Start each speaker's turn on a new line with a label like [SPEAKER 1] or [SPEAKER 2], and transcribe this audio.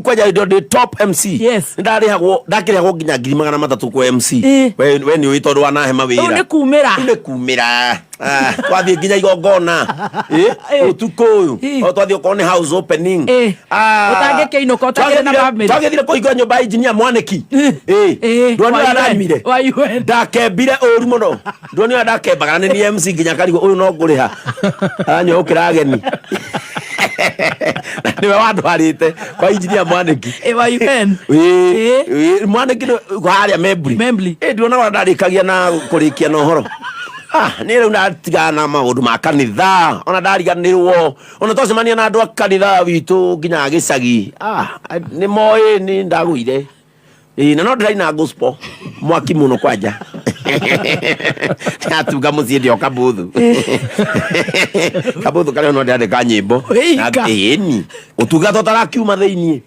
[SPEAKER 1] Kwanja ndo ndi top MC. Ndarĩhagwo, ndakĩrĩhagwo nginya 300,000 kwa MC. We nĩ ũĩ tondũ wanahe mawĩra.
[SPEAKER 2] Rĩu nĩ kumĩra.
[SPEAKER 1] Rĩu nĩ kumĩra. Ah, twathiĩ nginya igongona. Ũtukũ ũyũ. O twathiĩ okorwo nĩ house opening. Ah.
[SPEAKER 2] Ũtangĩkĩinũka ũtakĩrĩ na family.
[SPEAKER 1] Twagĩthire kũhingũra nyũmba ya engineer Mwanĩki. Ndwani ũrĩa
[SPEAKER 2] Wa UN.
[SPEAKER 1] ndanyuire.
[SPEAKER 2] Wa UN.
[SPEAKER 1] Ndakembire ũru mũno. Ndwani ũrĩa ndakembaga na nĩ niĩ MC nginya karigwo ũyũ no ngũrĩha. Aranyua gũkĩra ageni. Na nĩwe wandwarĩte kwa engineer Mwanĩki.
[SPEAKER 2] Wa UN.
[SPEAKER 1] Mwanĩki harĩa Membri.
[SPEAKER 2] Membri.
[SPEAKER 1] Ndionaga ũrĩa ndarĩkagia na kũrĩkia na ũhoro. Ah, nĩ rĩu ndatigana na maũndũ ma kanitha, ona ndariganĩrwo, ona twacemania na andũ a kanitha witũ nginya gĩcagi. Ah, nĩ moĩ nĩ ndagũire. Ĩĩ, na no ndĩraina gospel mwaki mũno kwanja. Ndatunga mũciĩ ndĩ o kabuthu. Kabuthu karĩa no ndĩrandĩka nyĩmbo.
[SPEAKER 2] Wĩika.
[SPEAKER 1] Ĩni. Ũtungata ũtarakiuma thĩiniĩ.